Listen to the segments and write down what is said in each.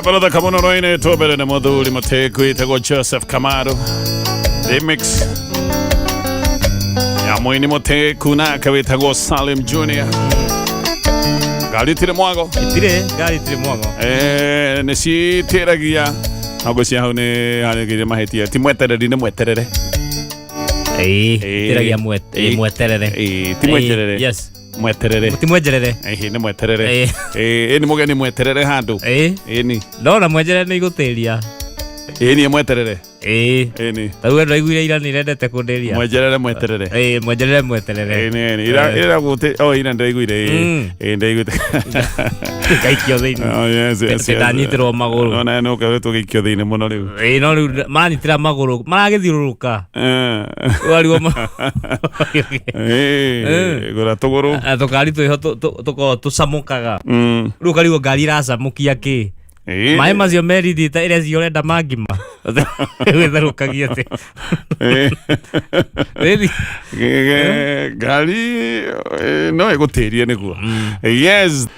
Rwĩmbo rũthaka mũno rwainĩtwo mbere nĩ mũthuri mũtĩku wĩtagwo Joseph Kamaru remix ya mũini mũtĩku nake wĩtagwo Salim Junior. Ngari itirĩ mwago. Itirĩ ngari, itirĩ mwago. Eh, nĩ citĩragia no ngwĩciria hau nĩ harĩgĩire mahĩtia, ti mwetereri, nĩ mweterere. Ĩĩ. Ĩĩ. Itĩragia. Ĩĩ. Mweterere. Ĩĩ, ti mweterere. Ĩĩ, yes. Mweterere. Ti mwenjerere. Ĩhĩ, nĩ mweterere. Ĩĩ. Ĩĩ, ĩni mũgeni mweterere handũ. Ĩĩ. Ĩni. No na mwenjerere nĩ igũtĩria. Ĩni mweterere. Ĩĩ. Ĩni. Tarĩu we ndwaiguire ira nĩ irendete kũndĩria. Mwenjerere mweterere. Ĩĩ, mwenjerere mweterere. Ĩni ĩni ira. Ĩĩ. Ira gũtĩ oh, ira ndaiguire, ĩĩ. Ĩĩ, ndaiguite. Ngaikio thĩinĩ. Oh, yes. Ndanyitĩrwo magũrũ. No na no kawe tũgĩikio thĩinĩ mũno rĩu. Ĩĩ, no rĩu maranyitĩra magũrũ, maragĩthiũrũrũka. Warigwo. Ĩĩ, gũra tũgũrũ. Na tũkari twĩho tũkoragwo tũcamũkaga. Rĩu ũkarigwo ngari iracamũkia kĩ. Maĩ macio merithita ĩrĩa cio ũrenda mangima gwĩtherũkagia atĩ. Rĩthi. Ngari no ĩgũtĩrie nĩguo. Yes,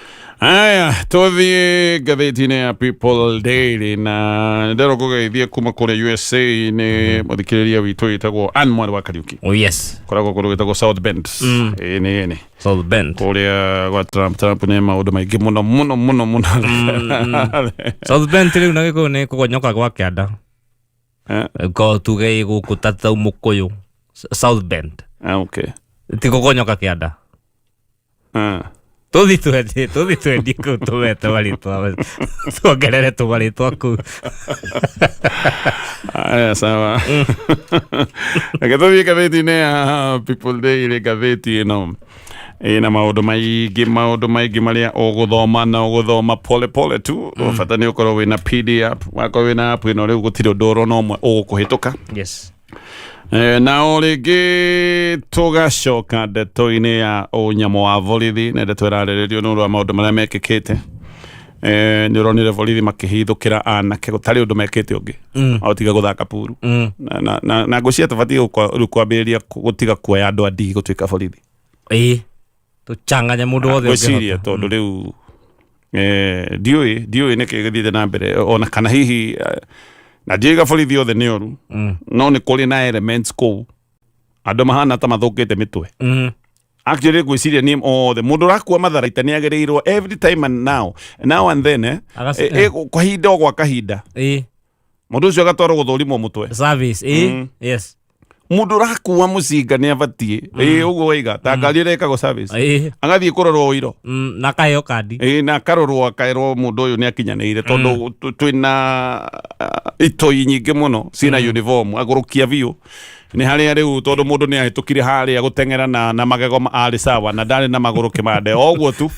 aya tũthiĩ ngathĩti-inĩ ya People Daily na nderwo kũgeithie kuma kũrĩa USA nĩ mũthikĩrĩria witũ wĩtagwo Ann mwarĩ wa Kariuki. Oh yes. Koragwo kũndũ gwĩtagwo South Bend. Ĩĩ, nĩ ĩni. South Bend. Kũrĩa gwa Trump. Trump nĩ maũndũ maingĩ mũno mũno mũno mũno. South Bend rĩu na gĩkũyũ nĩ kũgonyoka gwa kĩanda. Ko tuge ĩ gũkũ ta tau mũkũyũ South Bend. Ah, okay. Ti kũgonyoka kĩanda. Tũthi twendie kũu, tũmete marĩtwa, tuongerere tũmarĩtwa kũu. Aya, sawa, reke tũthiĩ ngathĩti-inĩ ya People Daily. Ngathĩti ĩno ĩna maũndũ maingĩ, maũndũ maingĩ marĩa ũgũthoma na ũgũthoma pole pole tu. Bata nĩ ũkorwo wĩna PD app. Wakorwo wĩna app ĩno rĩu gũtirĩ ũndũ ũrona ũmwe ũgũkũhĩtũka. Na o rĩngĩ tũgacoka ndeto-inĩ ya ũnyamũ wa borithi, nĩ ndeto ĩrarĩrĩrio nĩ ũndũ wa maũndũ marĩa mekĩkĩte. Nĩ ũronire borithi makĩhithũkĩra anake gũtarĩ ũndũ mekĩte ũngĩ o tiga gũthaka puru. Na ngwĩciria tũbatiĩ rĩu kwambĩrĩria gũtiga kuoya andũ a ndigi gũtuĩka borithi. Ĩĩ, tũchanganye mũndũ wothe Ngwĩciria ũngĩhota. Tondũ rĩu ndiũĩ nĩkĩ gĩthiĩte na mbere, ona kana hihi na ndiũiga borithi othe nĩ oru, no nĩ kũrĩ na elements kũu, andũ mahana ta mathũkĩte mĩtwe. Actually, ngwĩciria niĩ othe mũndũ ũrakua matharaita nĩ agĩrĩirwo every time and now and then, kahinda o gwa kahinda, mũndũ ũcio agatwarwo gũthũrimwo mũtwe. Service, ĩĩ, yes. Mũndũ ũrakua mũcinga nĩ abatiĩ, ĩĩ, ũguo waiga ta ngari ĩrĩa ĩkagwo service, agathiĩ kũrorwo ũiro. Na akaheo kandi. Ĩĩ, na akarorwo, akaerwo mũndũ ũyũ nĩ akinyanĩire, tondũ twĩna itoi nyingĩ mũno ciĩna uniform agũrũkia biũ nĩ harĩa rĩu, tondũ mũndũ nĩ ahĩtũkire harĩa gũteng'era na magego arĩ sawa na ndarĩ na magũrũ kĩmande o ũguo tu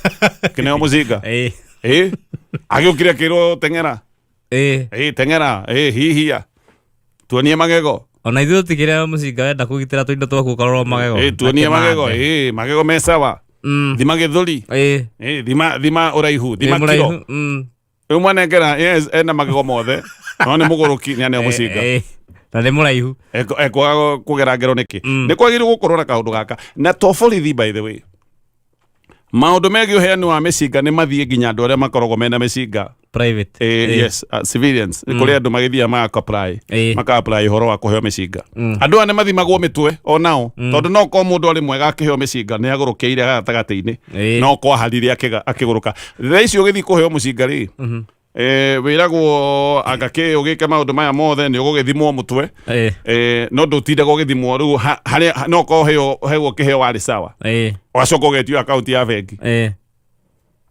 kĩneo mũcinga. Ĩĩ, agĩũkire akĩrwo teng'era. Ĩĩ, teng'era, ĩĩ, hihia tuonie magego. Ona ithuĩ tũtigĩre mũcinga, wenda kũgitĩra tũindo twaku ũkarorwo magego. Ĩĩ, tuonie Na magego. kĩmande. Ĩĩ, magego me sawa. Thima gĩthũri. Ĩĩ, thima ũraihu, thima Ĩ, kiro. mũraihu. Rĩu mwanengera, yes, ena magego mothe no nĩ mũgũrũki, nĩ aneo mũcinga. Ĩĩ. Na nĩ mũraihu. Ekwaga kũgera ngero nĩkĩ? Nĩ kwagĩrĩirwo gũkorwo na kaũndũ gaka na to borithi. By the way, maũndũ megiĩ ũheani wa mĩcinga nĩ mathiĩ nginya andũ arĩa makoragwo mena mĩcinga. Private. Yes, civilians. Kũrĩ andũ magĩthiaga maka apply, maka apply ũhoro wa kũheo mĩcinga. Andũ aya nĩ mathimagwo mĩtwe onao, tondũ no korwo mũndũ arĩ mwega akĩheo mĩcinga nĩ agũrũkĩire gatagatĩ-inĩ. No kwaharire akĩgũrũka. Thaa ici ũgĩthiĩ kũheo mũcinga rĩ, wĩragwo anga kĩ ũgĩke maũndũ maya mothe, nĩ ũgũgĩthimwo mũtwe. No ndũtindaga ũgĩthimwo rĩu harĩa no korwo heo kĩheo warĩ sawa, ũgacoka ũgetio akaunti ya bengi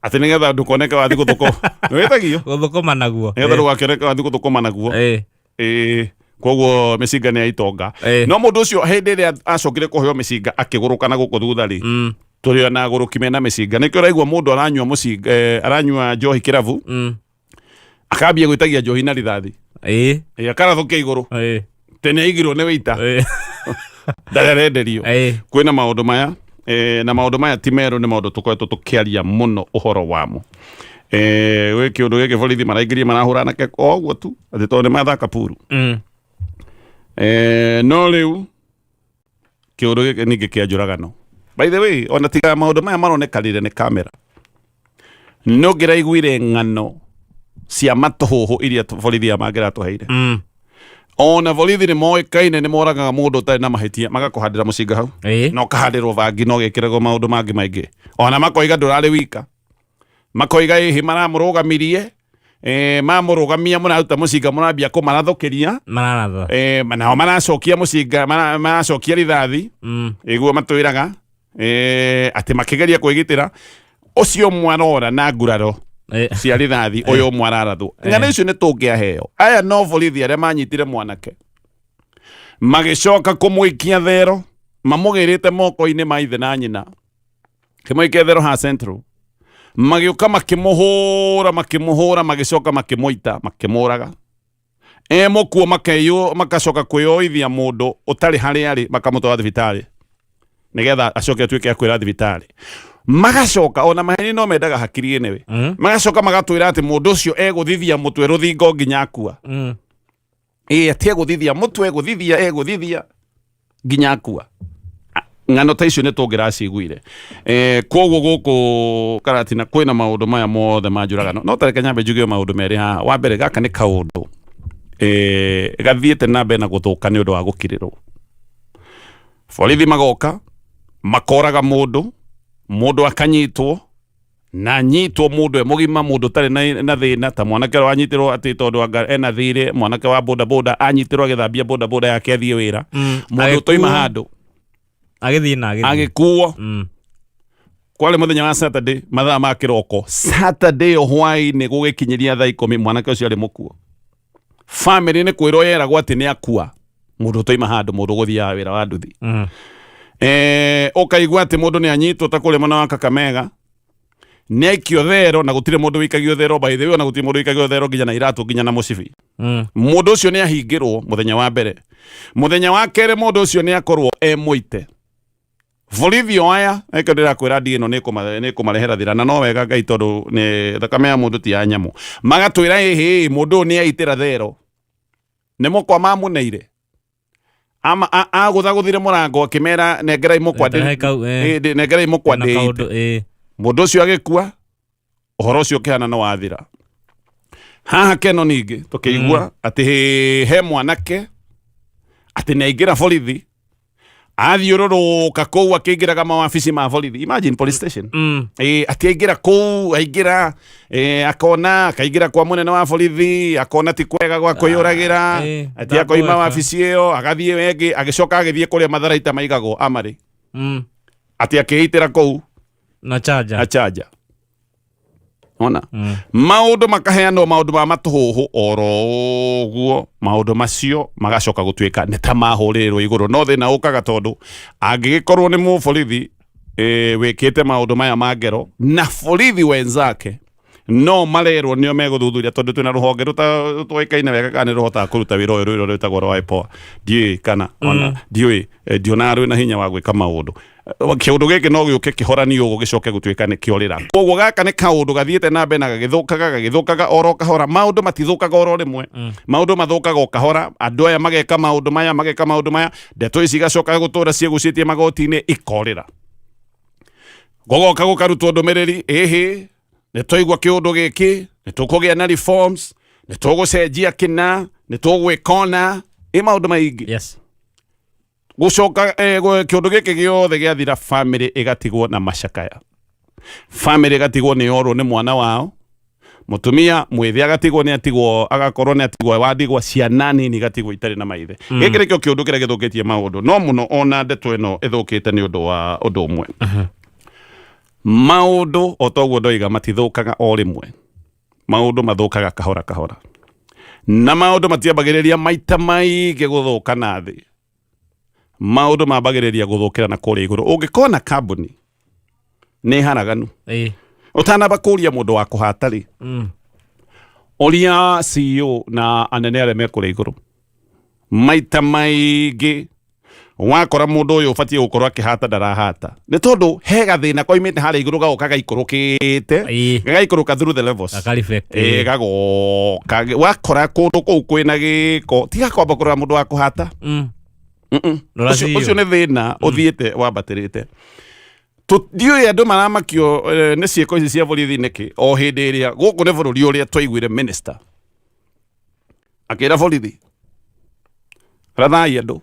atĩ nĩgetha ndũkoneke wathiĩ gũthũkũ nĩwĩtagio. Gũthũkũma naguo. Nĩgetha ndũgakĩoneke wathiĩ gũthũkũma naguo. Ĩĩ, koguo mĩcinga nĩ ya itonga. No mũndũ ũcio hĩndĩ ĩrĩa acokire kũheo mĩcinga akĩgũrũka na gũkũ thutha rĩ, tũrĩ ona agũrũki mena mĩcinga. Nĩkĩo ũraigua mũndũ aranyua mũcinga, aranyua njohi kĩrabu, akambia gwĩtagia njohi na rithathi. Ĩĩ, akarathũkia igũrũ. Tene aigirwo nĩ wĩita, ndarĩ arenderio. Kwĩna maũndũ maya, na maũndũ maya ti merũ, nĩ maũndũ tũkoretwo tũkĩaria mũno ũhoro wamo. Gwĩ kĩũndũ gĩkĩ borithi maraingĩria, marahũra anake o ũguo tu atĩ tondũ nĩ mathaka puru. No rĩu kĩũndũ gĩkĩ ningĩ kĩa njũragano, by the way, ona tiga maũndũ maya maronekanire nĩ kamera, no ngĩraiguire ng'ano. Cia matũhũhũ iria borithi aya mangĩratũheire. Ona borithi nĩ moĩkaine nĩ moragaga mũndũ ũtarĩ na mahĩtia, magakũhandĩra mũcinga hau na ũkahandĩrwo bangi na ũgekĩragwo maũndũ mangĩ maingĩ. Ona makoiga ndũrarĩ wika, makoiga ĩhĩ maramũrũgamirie, mamũrũgamia mũraruta mũcinga mũrambia kũmarathũkĩria. Mararatha. Nao maracokia mũcinga, maracokia rithathi. Ĩguo matwĩraga atĩ makĩgeria kwĩgitĩra ũcio mwarora na nguraro cia rithathi ũyũ ũmwe ararathwo. Ng'ano icio nĩ tũngĩaheo. Aya no borithi arĩa manyitire mwanake magĩcoka kũmũikia thero, mamũgĩrĩte moko-inĩ ma ithe na nyina, kĩmũikia thero ha Central, magĩũka makĩmũhũra, makĩmũhũra, magĩcoka makĩmũita, makĩmũraga e mũkuo, makacoka kwĩyoithia mũndũ ũtarĩ harĩa arĩ, makamũtwara thibitarĩ nĩgetha acoke atuĩke akwĩra thibitarĩ. Magacoka ona maheni no mendaga hakiri anyway. Magacoka magatwĩra atĩ mũndũ ũcio egũthithia mũtwe rũthingo nginya akua. Ĩĩ, atĩ egũthithia mũtwe, egũthithia, egũthithia nginya akua. Ng'ano ta icio nĩ tũngĩraciguire. Koguo gũkũ Karatina kwĩna maũndũ maya mothe ma njũragano, no tareke nyambe njuge maũndũ merĩ haha. Wa mbere, gaka nĩ kaũndũ gathiĩte na mbere na gũthũka nĩ ũndũ wa gũkirĩrwo. Borithi magoka makoraga mũndũ, mũndũ akanyitwo na nyitwo mũndũ e mũgima, mũndũ ũtarĩ na thĩna, ta mwanake ũrĩa wanyitirwo atĩ tondũ anga ena thirĩ, mwanake wa boda boda anyitirwo agĩthambia boda boda yake athiĩ wĩra. Mũndũ ũtoima Agĩkuo. handũ. Agĩthiĩ na agĩthiĩ. Agĩkuo. Kwarĩ mũthenya wa Saturday mathaa ma kĩroko, Saturday ĩyo hwaĩ-inĩ gũgĩkinyĩria thaa 10, mwanake ũcio arĩ mũkuo. Family nĩ kwĩrwo yeragwo atĩ nĩ akua, mũndũ ũtoima handũ, mũndũ ũgũthiaga wĩra wa nduthi. Ũkaigua atĩ mũndũ nĩ anyitwo ta kũrĩa mwena wa Kakamega, nĩ aikio thero, na gũtirĩ mũndũ wĩikagio thero, by the way, ona gũtirĩ mũndũ wĩikagio thero nginya na iratũ, nginya na mũcibi. Mũndũ ũcio nĩ ahingĩrwo mũthenya wa mbere, mũthenya wa kerĩ mũndũ ũcio nĩ akorwo e mũite borithi o aya. Ĩkĩo ndĩrakwĩra ndi ĩno nĩ ĩkũmarehera thĩna, na no wega Ngai, tondũ nĩ thakame ya mũndũ ti ya nyamũ. Magatwĩra ĩhĩ mũndũ ũyũ nĩ aitĩra thero, nĩ mũkwa mamũneire agũthagũthire mũrango akĩmera nengerai mũkwa Rehe kau. Nengerai mũkwa Na ndĩite. Kaũndũ. Mũndũ ũcio agĩkua, ũhoro ũcio ũkĩhana no wathira. Haha keno ningĩ tũkĩigua atĩ he mwanake atĩ nĩ aingĩra borithi, athiũrũrũka kũu akĩingĩraga mawabici ma borithi. Imagine, police station. Ĩ, atĩ aingĩra kũu, aingĩra, akona akaingĩra kwa mũnene wa borithi, akona ti kwega gwa kwĩyũragĩra. Atĩ akoima ndakũreka. wabici ĩyo agathiĩ ĩngĩ, agĩcoka agĩthiĩ kũrĩa matharaita maigagwo amarĩ, atĩ akĩitĩra kũu. Na charger. Na charger. Ona maũndũ makaheanwo, maũndũ ma matũhũhũ oro ũguo, maũndũ macio magacoka gũtuĩka nĩ ta mahũrĩrĩrwo igũrũ. No thĩna ũkaga tondũ angĩgĩkorwo nĩ mũborithi wĩkĩte maũndũ maya ma ngero na borithi wenzake no marerwo nĩo megũthuthuria, tondũ twĩna rũhonge rũtoĩkaine wega kana nĩ rũhotaga kũruta wĩra ũyũ, rwĩra rwĩtagwo rwa IPOA. Ndiũĩ kana ona ndiũĩ, ndionaga rwĩna hinya wa gwĩka maũndũ. Kĩũndũ gĩkĩ no gĩũke kĩhoranio ũguo gĩcoke gũtuĩka nĩ kĩorĩra. Koguo gaka nĩ kaũndũ gathiĩte na mbere na gagĩthũkaga, gagĩthũkaga oro kahora. Maũndũ matithũkaga oro rĩmwe, maũndũ mathũkaga o kahora. Andũ aya mageka maũndũ maya, mageka maũndũ maya, ndeto ici igacoka gũtũra ciĩgucĩtie magoti-inĩ, ikorĩra, gũgoka gũkarutwo ndũmĩrĩri, ĩhĩ nĩ twaigua kĩũndũ gĩkĩ, nĩ tũkũgĩa na reforms, nĩ tũgũcenjia kĩna, nĩ tũgwĩka ũna, ĩ maũndũ maingĩ. Gũcoka kĩũndũ gĩkĩ gĩothe gĩathira, family ĩgatigwo na macakaya, family ĩgatigwo nĩ yorwo nĩ mwana wao, mũtumia mwĩthĩ agatigwo nĩ atigwo, agakorwo nĩ atigwo wandigwa, ciana nini igatigwo itarĩ na maithe. Gĩkĩ nĩkĩo kĩũndũ kĩrĩa gĩthũkĩtie maũndũ no mũno. Ona ndeto ĩno ĩthũkĩte nĩ ũndũ wa ũndũ ũmwe: maũndũ o toguo ndoiga matithũkaga o rĩmwe, maũndũ mathũkaga kahora kahora, na maũndũ matiambagĩrĩria maita maingĩ gũthũka na thĩ, maũndũ mambagĩrĩria gũthũkĩra na kũrĩa igũrũ. Ũngĩkona kambuni nĩ haraganu, ũtanamba kũria mũndũ wa kũhata rĩ, ũria CEO na anene arĩa me kũrĩa igũrũ. Maita maingĩ wakora mũndũ ũyũ ũbatiĩ gũkorwo akĩhata ndarahata nĩ tondũ he gathĩna koimĩte harĩa igũrũ gagoka gaikũrũkĩte, gagaikũrũka through the levels. Gaka-reflect. Gagoka wakora kũndũ kũu kwĩna gĩko, tiga kwamba kũrora mũndũ wa kũhata. Rora Ũcio CEO. Ũcio nĩ thĩna ũthiĩte wambatĩrĩte. Ndiũĩ andũ maramakio nĩ ciĩko ici cia borithi nĩkĩ, o hĩndĩ ĩrĩa gũkũ nĩ bũrũri ũrĩa twaiguire minister akĩra borithi, rathai andũ,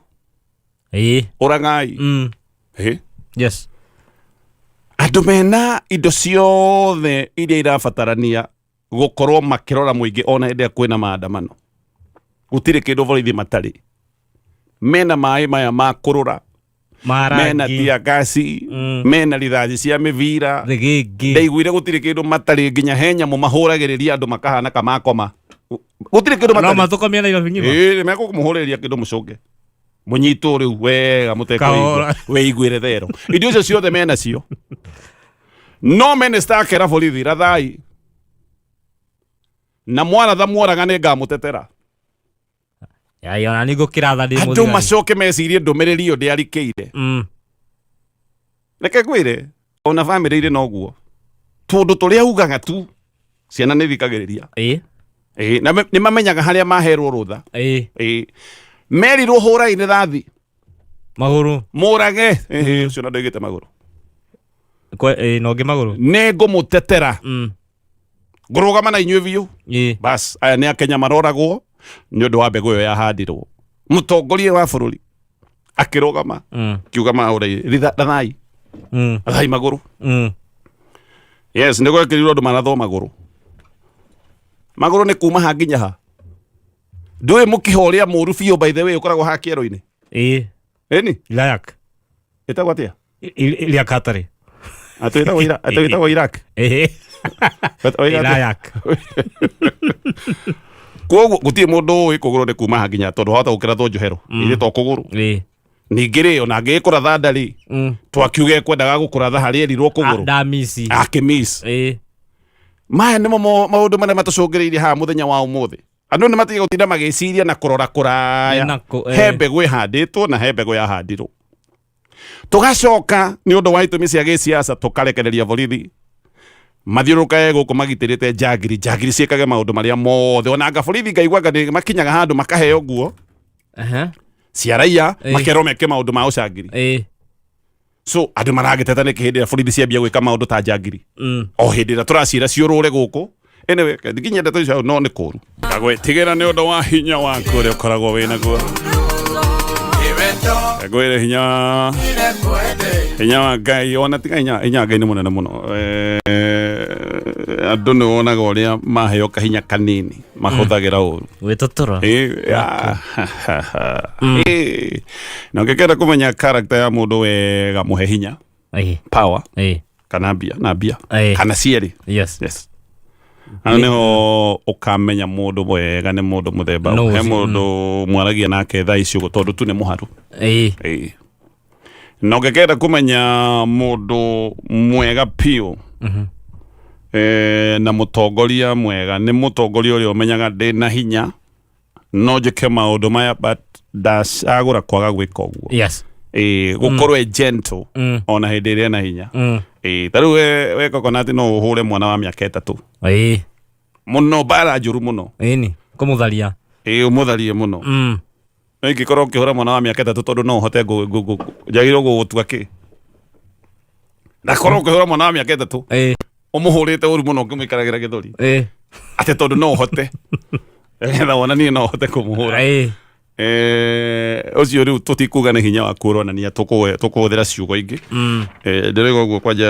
ũragai. Andũ mena indo ciothe iria irabatarania gũkorwo makĩrora mũingĩ ona hĩndĩ ĩrĩa kwĩna maandamano, gũtirĩ kĩndũ borithi matarĩ. Mena maĩ maya ma kũrũra, mena Marangi. tia gasi, mena rithathi cia mĩbira. Thĩgĩngĩ. Ndaiguire gũtirĩ kĩndũ matarĩ, nginya he nyamũ mahũragĩrĩria andũ makahana kamakoma. Gũtirĩ kĩndũ No matarĩ. matũkomia Nairobi ng'ima. Ĩĩ, mekũmũhũrĩria kĩndũ mũcũnge mũnyitwo rĩu wega mũtekũigua Kahora. wĩiguĩre thero. Indo icio ciothe menacio, no minister akera borithi, rathai, na mwaratha mworaga nĩ ngamũtetera. Yai, ona nĩ ngũkĩratha ndĩ Andũ mũthigari. macoke mecirie ndũmĩrĩri ĩyo ndĩarikĩire. Reke ngwĩre, ona bamĩrĩ irĩ noguo, tũndũ tũrĩa ugaga tu ciana nĩ thikagĩrĩria. Ĩĩ, na nĩ mamenyaga harĩa maherwo rũtha. Ĩĩ, merirwo hũrai rithathi Magũrũ. Mũrage. Ĩhĩ, ũcio na ndoigĩte magũrũ. Ĩĩ, na ũngĩ magũrũ. Nĩ ngũmũtetera. Ngũrũgama na inyuĩ biũ. Bas, aya nĩ Akenya maroragwo nĩ ũndũ wa mbegũ ĩyo yahandirwo. Mũtongoria wa bũrũri akĩrũgama kiuga mahũra rathai, rathai magũrũ. Yes, nĩ gwekĩrirwo andũ marathwo magũrũ. Magũrũ nĩ kuma ha nginya ha. Ndũĩ mũkiha ũrĩa mũru biũ, by the way, ũkoragwo ha kĩero-inĩ? Ĩni. Iliac. Ĩtagwo atĩa? Iliac artery. Atĩ ĩtagwo atĩ ĩtagwo Iraq? Ĩĩ. Oiga atĩa? Iliac. Koguo gũtirĩ mũndũ ũĩ kũgũrũ nĩ kuma ha nginya, tondũ wahota gũkĩrathwo njohero ithĩ to kũgũrũ. Ningĩ rĩ, ona angĩgĩkũratha nda rĩ, twakiuga ekwendaga gũkũratha harĩa erirwo kũgũrũ. Ndamici. Akĩmiss. Maya nĩmo maũndũ marĩa matũcũngĩrĩirie haha mũthenya wa ũmũthĩ. Andũ nĩ matige gũtinda magĩciria na kũrora kũraya. He mbegũ ĩhandĩtwo na he mbegũ yahandirwo, tũgacoka nĩ ũndũ wa itũmi cia gĩsiasa tũkarekereria borithi mathiũrũrũkage gũkũ magitĩrĩte njangiri, njangiri ciĩkage maũndũ marĩa mothe. Ona anga borithi ngaiguaga nĩ makinyaga handũ makaheo nguo cia raia, makerwo meke maũndũ ma ũcangiri. So andũ maragĩteta nĩkĩ hĩndĩ ĩrĩa borithi ciambia gwĩka maũndũ ta njangiri, o hĩndĩ ĩrĩa tũracira ciũrũre gũkũ? Anyway, nginya ndeto icio no nĩ kũru. Ngagwĩtigĩra nĩ ũndũ wa hinya waku ũrĩa ũkoragwo wĩ naguo. Ngwĩre hinya, hinya wa Ngai, ona tiga hinya, hinya wa Ngai nĩ mũnene mũno. Andũ nĩ wonaga ũrĩa maheo kahinya kanini mahũthagĩra ũru. Gwĩtũtũra. Ĩĩ, na ũngĩkenda kũmenya character ya mũndũ wega, mũhe hinya, power, kana mbia, na mbia, kana cierĩ. Yes, hau niho ũkamenya mũndũ wega nĩ mũndũ mũthemba. No, he mũndũ mwaragia nake thaa ici ũguo tondũ tu nĩ mũharu. Ĩĩ. Na ũngĩkenda kũmenya mũndũ mwega biũ, na mũtongoria mwega, nĩ mũtongoria ũrĩa ũmenyaga ndĩ na hinya, no njĩke maũndũ maya, but ndacagũra kwaga gwĩka ũguo. Ĩĩ, gũkorwo e gentle ona hĩndĩ ĩrĩa ena hinya. Ĩĩ, ta rĩu we Coconut no ũhũre mwana wa mĩaka 3 mũno, mbara njũru mũno. Ĩni kũmũtharia. Ĩĩ, ũmũtharie mũno. No ingĩkorwo ũkĩhũra mwana wa mĩaka 3 tondũ no ũhote njagĩrĩirwo gũgũtua kĩ, ndakorwo ũkĩhũra mwana wa mĩaka 3, ũmũhũrĩte ũru mũno ũkĩmũikaragĩra gĩthũri, atĩ tondũ no ũhote, nĩgetha wonanie no ũhote kũmũhũra. Ũcio rĩu tũtikuga nĩ hinya waku ũronania, tũkũhũthĩra ciugo ingĩ. Ndĩrauga ũguo kwanja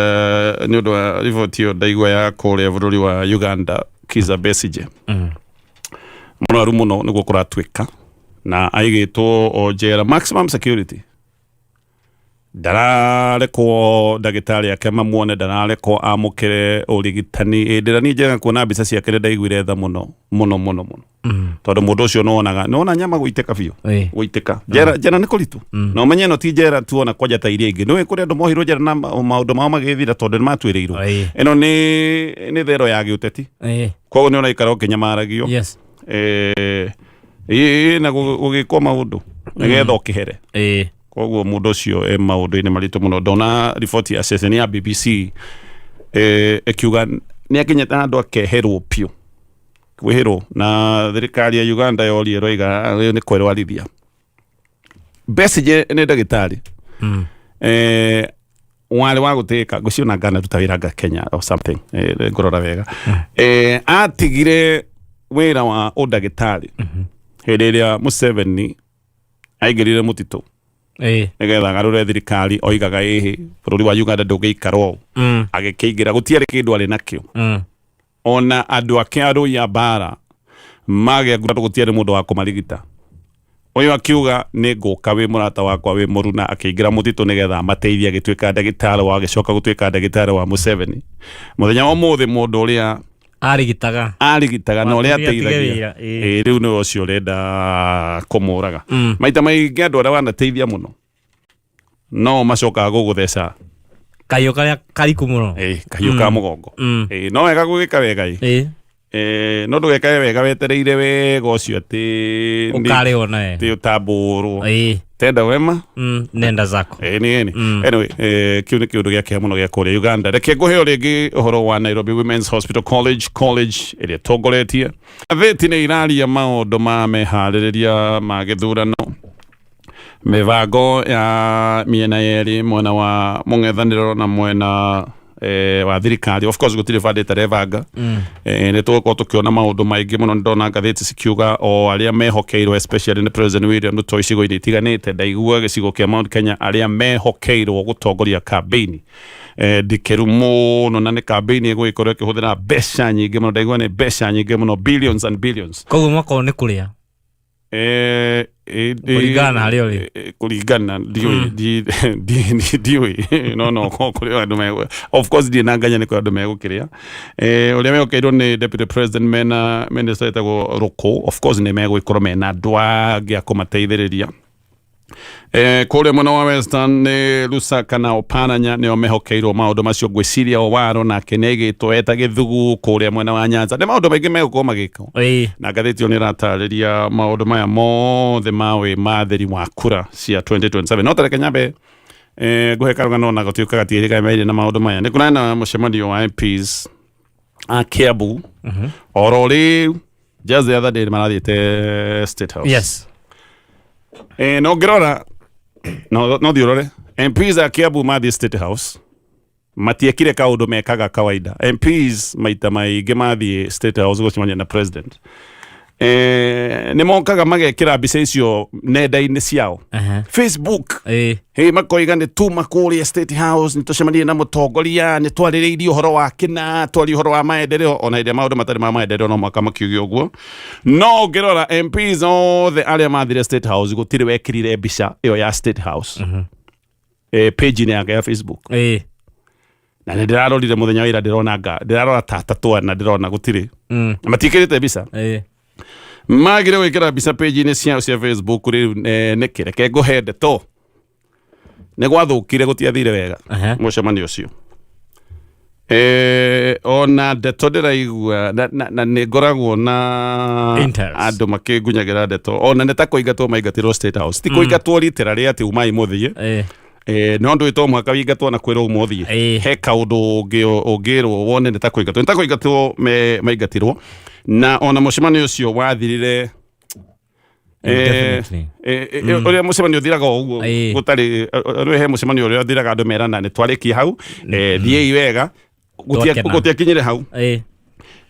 nĩ ũndũ wa riboti ĩyo ndaigua ya kũrĩa bũrũri wa Uganda, Kizza Besigye, mũrwaru mũno nĩguo kũratuĩka, na aigĩtwo o njera maximum security, ndararekwo ndagĩtarĩ ake mamuone, ndararekwo amũkĩre ũrigitani. Hĩndĩ ĩrĩa niĩ njega kuona mbica ciake nĩ ndaiguire tha mũno mũno mũno mũno, tondũ mũndũ ũcio nĩwonaga nĩwona nyama gũitĩka biũ. Gũitĩka njera, njera nĩ kũritũ, na ũmenye ĩno ti njera tu, ona kwanja ta iria ingĩ nĩũĩ kũrĩ andũ mohirwo njera na maũndũ mao magĩthira tondũ nĩ matuĩrĩirwo. Ĩno nĩ thero ya gĩũteti. Koguo nĩ ũraikara ũkĩnyamaragio. Ĩĩ, na gũgĩkwo maũndũ nĩgetha ũkĩhere. Koguo mũndũ ũcio e maũndũ-inĩ maritũ mũno. Ndona riboti ya ceceni ya BBC, ĩkiuga nĩ akinyĩte handũ akeherwo biũ, kwĩhĩrwo na thirikari ya Uganda yoria ĩroiga, "Ah, rĩu nĩ kwĩrwarithia." Besigye nĩ ndagĩtarĩ. Warĩ wa gũtĩĩka ngũciona nganaruta wĩra nga Kenya or something, ngũrora wega, atigire wĩra wa ũndagĩtarĩ hĩndĩ ĩrĩa Museveni aingĩrire mũtitũ nĩgetha agarũre thirikari, oigaga ĩhĩ bũrũri wa Uganda ndũngĩikara ũũ. Agĩkĩingĩra, gũtiarĩ kĩndũ arĩ nakĩo. Ona andũ ake arũi a mbara magĩa nguraro, gũtiarĩ mũndũ wa kũmarigita. Ũyũ akiuga, "Nĩ ngũka wĩ mũrata wakwa, wĩ mũruna." Akĩingĩra mũtitũ nĩgetha amateithie, agĩtuĩka ndagĩtarĩ wa, agĩcoka gũtuĩka ndagĩtarĩ wa Museveni. Mũthenya wa ũmũthĩ, mũndũ ũrĩa arigitaga, arigitaga na ũrĩa watũmire atige ateithagia wĩra, ĩĩ. Ĩĩ, rĩu nĩwe ũcio ũrenda kũmũraga. Maita maingĩ andũ arĩa wanateithia mũno no macokaga gũgũtheca kaiũ karĩa kariku mũno. Ĩĩ, kahiũ ka mũgongo. Ĩĩ, no wega gwĩka wega ĩ. No ndũgekage wega wetereire wega ũcio atĩ ũkarĩhwo nawe. Atĩ ũtambũrwo. Tenda wema Nenda zako. Ĩĩ, nĩ ĩni. Anyway, kĩu nĩ kĩũndũ gĩa kĩeha mũno gĩa kũrĩa Uganda. Reke ngũheo rĩngĩ ũhoro wa Nairobi Women's Hospital College ĩrĩa ĩtongoretie. Ngathĩti nĩ iraria maũndũ ma meharĩrĩria ma gĩthurano, mĩbango ya mĩena yerĩ, mwena wa mũng'ethanĩro na mwena wa thirikari. Of course gũtirĩ bande ĩtarebanga. Nĩ tũgũkorwo tũkĩona maũndũ maingĩ mũno. Nĩ ndona ngathĩti cikiuga o arĩa mehokeirwo, especially nĩ President William Ruto, icigo-inĩ itiganĩte. Ndaigua gĩcigo kĩa Mount Kenya, arĩa mehokeirwo gũtongoria campaign ndikĩru mũno, na nĩ campaign ĩgũgĩkorwo ĩkĩhũthĩra mbeca nyingĩ mũno. Ndaigua nĩ mbeca nyingĩ mũno, billions and billions. Koguo mwaka ũyũ nĩ kũrĩa kũringana na harĩa ũrĩ. Kũringana ndiũĩ, ndiũĩ, no kũrĩ andũ me, of course ndirĩ na nganya nĩ kũrĩ andũ megũkĩrĩa. Ũrĩa mehokeirwo nĩ deputy president mena minister etagwo Rũkũ, of course nĩ megũgĩkorwo mena andũ angĩ a kũmateithĩrĩria. Kũrĩa mwena wa Western nĩ Lusaka na Oparanya nĩo mehokeirwo maũndũ macio. Ngwĩciria Owaro nake nĩ aigĩtwo eta gĩthugu kũrĩa mwena wa Nyanza. Nĩ maũndũ maingĩ megũkorwo magĩkwo. Na ngathĩti ĩyo nĩ ĩratarĩria maũndũ maya mothe ma wĩmathĩri wa kura cia 2027. No tareke nyambe ngũhe karũgano na gũtuĩka gatigĩrĩga merĩ na maũndũ maya. Nĩ kũrarĩ na mũcemanio wa MPs a Kiambu oro rĩu, just the other day marathiĩte State House. No ngĩrora, no thiĩ ũrore MPs a Kiambu mathiĩ State House matiekire kaũndũ mekaga kawaida. MPs maita maingĩ mathiĩ State House gũcemania na president, nĩ mokaga magekĩra mbica icio nenda-inĩ ciao, Facebook. Hey, makoiga nĩ tuma kũrĩa State House, nĩ tũcemanirie na mũtongoria, nĩ twarĩrĩirie ũhoro wa kĩna, twaria ũhoro wa maendeleo. Ona hĩndĩ ĩrĩa maũndũ matarĩ ma maendeleo no mwaka makiuge ũguo. No ũngĩrora MPs othe arĩa mathire State House, gũtirĩ wekĩrire mbica ĩyo ya State House page-inĩ yake ya Facebook. Na nĩ ndĩrarorire mũthenya wa ira, ndĩrona nga ndĩrarora tata twana, ndĩrona gũtirĩ. Na matiĩkĩrĩte mbica. Magire gwĩkĩra mbica page-inĩ ciao cia Facebook rĩu nĩkĩ? Reke ngũhe ndeto. Nĩ gwathũkire, gũtiathire wega mũcemanio ũcio. Ona ndeto ndĩraigua na nĩ ngoragwo na Intels. Andũ makĩngunyagĩra ndeto, ona nĩ ta kũingatwo maingatirwo State House. Ti kũingatwo literally atĩ umai mũthiĩ. No ndũĩ to mũhaka wĩingatwo na kwĩrwo uma ũthiĩ. He kaũndũ ũngĩrwo wone nĩ ta kũingatwo, nĩ ta kũingatwo maingatirwo, na ona mũcemanio ũcio wathirire Definitely. Ũrĩa mũcemanio ũthiraga o ũguo. Gũtarĩ rĩu he mũcemanio ũrĩa ũthiraga andũ merana nĩ twarĩkia hau, thiĩi wega. Twakena. Gũtiakinyire hau.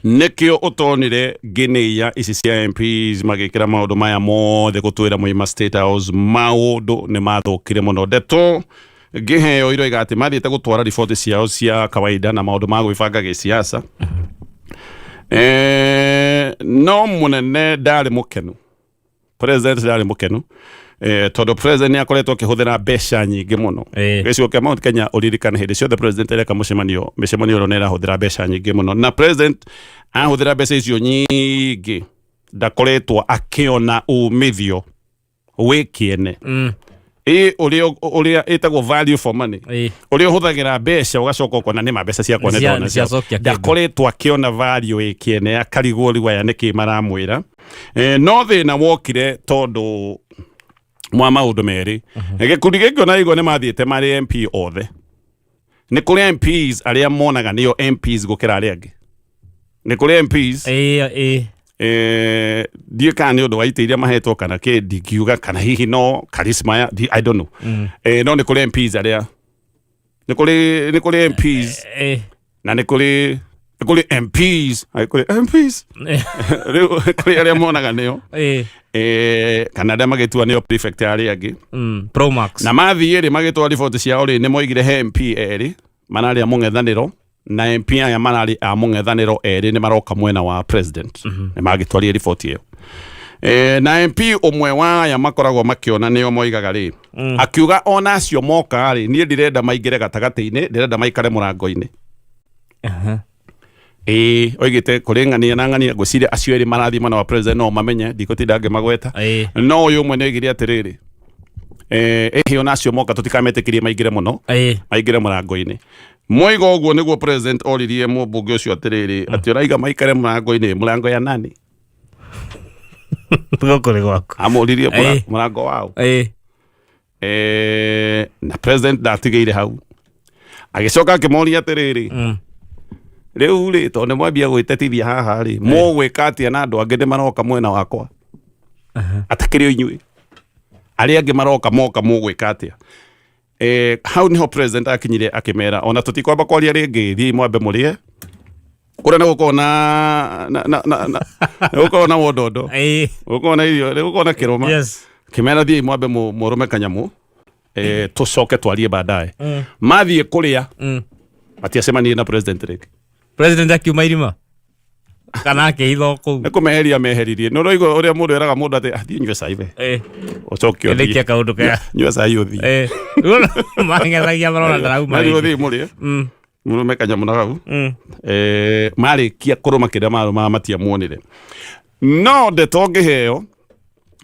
Nĩkĩo ũtonire nginia ici cia MPs magĩkĩra maũndũ maya mothe gũtwĩra moima State House maũndũ nĩ mathũkire mũno. Ndeto ngĩheo iroiga atĩ mathiĩte gũtwara riboti ciao cia kawaida na maũndũ ma gwĩbanga gĩsiasa. No mũnene ndarĩ mũkenu, president ndarĩ mũkenu, tondũ president nĩ akoretwo akĩhũthĩra mbeca nyingĩ mũno gĩcigo kĩa Mount Kenya. Ũririkane hĩndĩ ciothe president areka mũcemanio, mĩcemanio ĩyo nĩ ĩrahũthĩra mbeca nyingĩ mũno, na president ahũthĩra mbeca icio nyingĩ ndakoretwo akĩona umithio wĩ kĩene. Ĩ ũrĩa ĩtagwo value for money, ũrĩa ũhũthagĩra mbeca ũgacoka ũkona nĩ ma mbeca ciakwa nĩ ndona nĩ ciacokia kĩndũ. Ndakoretwo akĩona value ĩ kĩene, akarigwo rĩu aya nĩkĩ maramwĩra. No thĩna wokire tondũ mwa maũndũ merĩ. Gĩkundi gĩkĩ ona igua nĩ mathiĩte marĩ MP othe. Nĩ kũrĩ MPs arĩa monaga nĩo MPs gũkĩra arĩa angĩ. Nĩ kũrĩ MPs Ĩĩ, ĩĩ. Ndiũĩ kana nĩ ũndũ wa itĩ iria mahetwo kana kĩ, ndingiuga, kana hihi no charisma ya I don't know. No nĩ kũrĩ MPs arĩa Nĩ kũrĩ MPs na nĩ kũrĩ MPs. Nĩ kũrĩ MPs rĩu, kũrĩ arĩa monaga nĩo kana arĩa magĩtua nĩo prefect arĩa angĩ. Pro Max. Na mathiĩ rĩ, magĩtwara riboti ciao rĩ, nĩ moigire he MP erĩ mararĩ a mũng'ethanĩro, na MP aya mararĩ a mũng'ethanĩro erĩ nĩ maroka mwena wa president. Nĩ magĩtwarire riboti ĩyo. Na MP ũmwe wa aya makoragwo makĩona nĩo moigaga rĩ, akiuga ona acio moka rĩ, niĩ ndirenda maingĩre gatagatĩ-inĩ, ndĩrenda maikare mũrango-inĩ. Ĩĩ, oigĩte kũrĩ ng'ania na ng'ania. Ngwĩciria acio erĩ marathiĩ mwena wa president no mamenye, ndigũtinda ngĩmagweta. No ũyũ ũmwe nĩ oigire atĩrĩrĩ, ĩhĩ, ona acio moka tũtikametĩkĩrie maingĩre mũno, maingĩre mũrango-inĩ. Moiga ũguo nĩguo president oririe mũmbunge ũcio atĩrĩrĩ, atĩ ũraiga maikare mũrango-inĩ, mũrango ya nani? Gũkũ nĩ gwaku. Amũririe mũrango wao. Na president ndatigĩire hau, agĩcoka akĩmoria atĩrĩrĩ, rĩu rĩ, tondũ nĩ mwambia gwĩtetithia haha rĩ, mũgwĩka atĩa na andũ angĩ nĩ maroka mwena wakwa atakĩrĩ o inyuĩ? Arĩa angĩ maroka moka mũgwĩka atĩa? Hau niho president akinyire akĩmera ona tũtikwamba kwaria rĩngĩ, thiĩi mwambe mũrĩe kũrĩa nĩ gũkorwo na nĩ gũkorwo na wondondo, gũkorwo na irio, nĩ gũkorwo na kĩrũma. Kĩmera, thiĩi mwambe mũrũme kanyamũ, tũcoke twarie baadaye. Mathiĩ kũrĩa, matiacemanirie na president rĩngĩ. President akiuma irima kana akĩhitha o kũu? Nĩ kũmeheria meheririe. Nĩ ũraigua ũrĩa mũndũ eraga mũndũ atĩ, "Ah, thiĩ nyue cai we, ũcoke ũthiĩ." Rĩkia kaũndũ kega. Nyua cai ũthiĩ. Rĩu mang'ethagia marona ndarauma. Na rĩu rĩngĩ. ũthiĩ mũrĩe, mũrũme kanyamũ na hau. Marĩkia kũrũma kĩrĩa marũmaga, matiamuonire. No ndeto ngĩheo,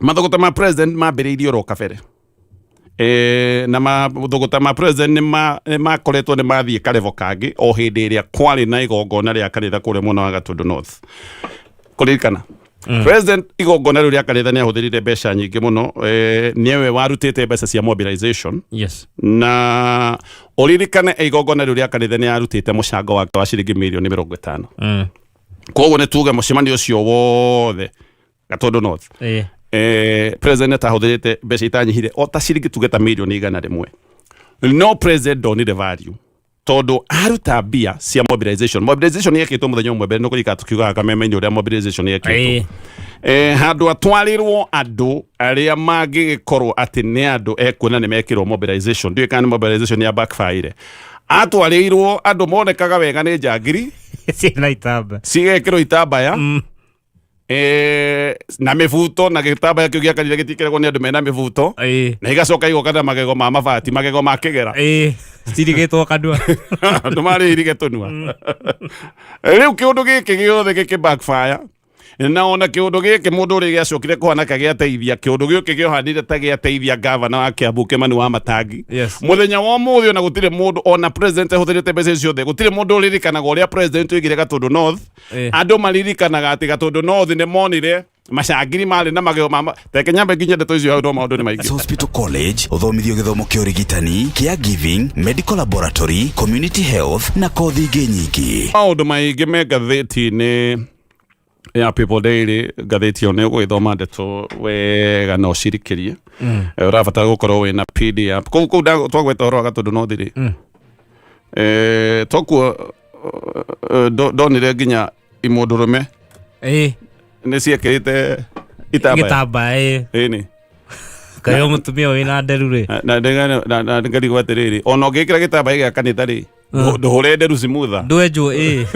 mathũgũta ma president mambĩrĩirie oro kabere. Na mathũgũta ma president nĩ makoretwo nĩ mathiĩ karevo kangĩ o hĩndĩ ĩrĩa kwarĩ na igongona rĩa kanitha kũrĩa mwena wa Gatundu North. Kũririkana president igongona rĩu rĩa kanitha nĩ ahũthĩrire mbeca nyingĩ mũno. Nĩwe warutĩte mbeca cia mobilization. Na ũririkane igongona rĩu rĩa kanitha nĩ arutĩte mũcango wake wa ciringi mirioni 50. Koguo nĩ tuge mũcemanio ũcio wothe Gatundu North, president ahũthĩrĩte mbeca itanyihire o ta ciringi tuge ta mirioni 100. No president ndonire value tondũ aruta mbia cia mobilization. Mobilization yekĩtwo mũthenya ũmwe mbere. Nĩ kũririkana tukiugaga kameme-inĩ ũrĩa mobilization yekĩtwo. Handũ atwarĩrwo andũ arĩa mangĩgĩkorwo atĩ nĩ andũ ekuona nĩ mekĩrwo mobilization, ndiũĩ kana nĩ mobilization ya backfire, atwarĩirwo andũ monekaga wega nĩ njangiri ciĩna itamba. Cigekĩrwo itambaya na mĩbuto, na gĩtambaya kĩu gĩa kanitha gĩtikĩragwo nĩ andũ mena mĩbuto. Na igacoka igoka na magego ma mabati, magego ma kĩgera. Citirigĩtwo kanua. Andũ marĩ irige tũnua. Rĩu kĩũndũ gĩkĩ gĩothe gĩkĩ backfire, na ona kĩũndũ gĩkĩ mũndũ ũrĩa gĩacokire kũhana ka gĩateithia, kĩũndũ gĩũkĩ gĩohanire ta gĩateithia gavana wa Kiambu Kimani wa Matangi. Mũthenya wa ũmũthĩ ona gũtirĩ mũndũ, ona president ahũthĩrĩte mbeca icio ciothe, gũtirĩ mũndũ ũririkanaga ũrĩa president oigire Gatundu North. Andũ maririkanaga atĩ Gatundu North nĩ monire macangiri marĩ na magego ma teke nyambe nginya ndeto icio hau. No maũndũ nĩ maingĩ. Hospital College ũthomithio gĩthomo kĩa ũrigitani, caregiving, medical laboratory, community health na kothi ingĩ nyingĩ. Maũndũ maingĩ me ngathĩti-inĩ ya People Daily. Ngathĩti ĩyo nĩ ũgũgĩthoma ndeto wega na ũcirikĩrie. Ũrabatara gũkorwo wĩna PDF kũu twagweta ũhoro wa Gatundu North rĩ. Tokuo ndonire nginya imũndũrũme nĩ ciekĩrĩte itambaya. Gĩtambaya, ĩĩ. Ĩni. Kaĩ mũtumia wĩna nderu rĩ. Na ngarigwo atĩrĩrĩ, ona ũngĩkĩra gĩtambaya gĩa kanitha rĩ, ndũhũre nderu cimutha. Ndwenjwo, ĩĩ.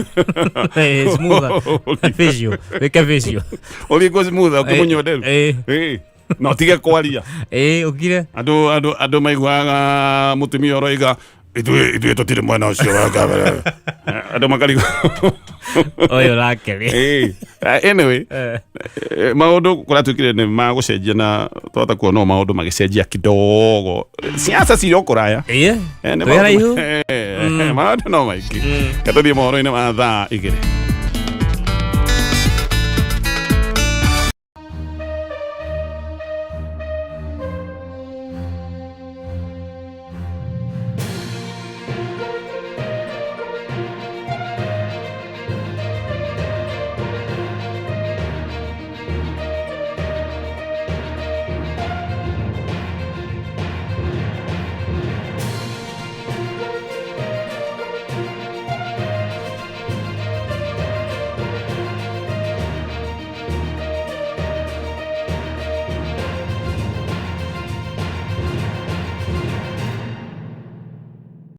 Smoother. Facial. Wĩke facial. Ũringwo cimutha ũkĩmunywo nderu. Ĩĩ. Na ũtige kwaria. Ĩĩ, ũkire. Andũ maiguaga mũtumia ũroiga, "Ithuĩ tũtirĩ mwena ũcio wa gavana." Andũ makarigwo Ũyũ nake rĩ. Ĩĩ. Anyway, maũndũ kũratuĩkire nĩ magũcenjia, na twahota kuona o maũndũ magĩcenjia kidogo. Siasa cirĩ o kũraya. Nĩ Twĩ haraihu. Maũndũ no maingĩ. Katũthiĩ mohoro-inĩ ma thaa 2.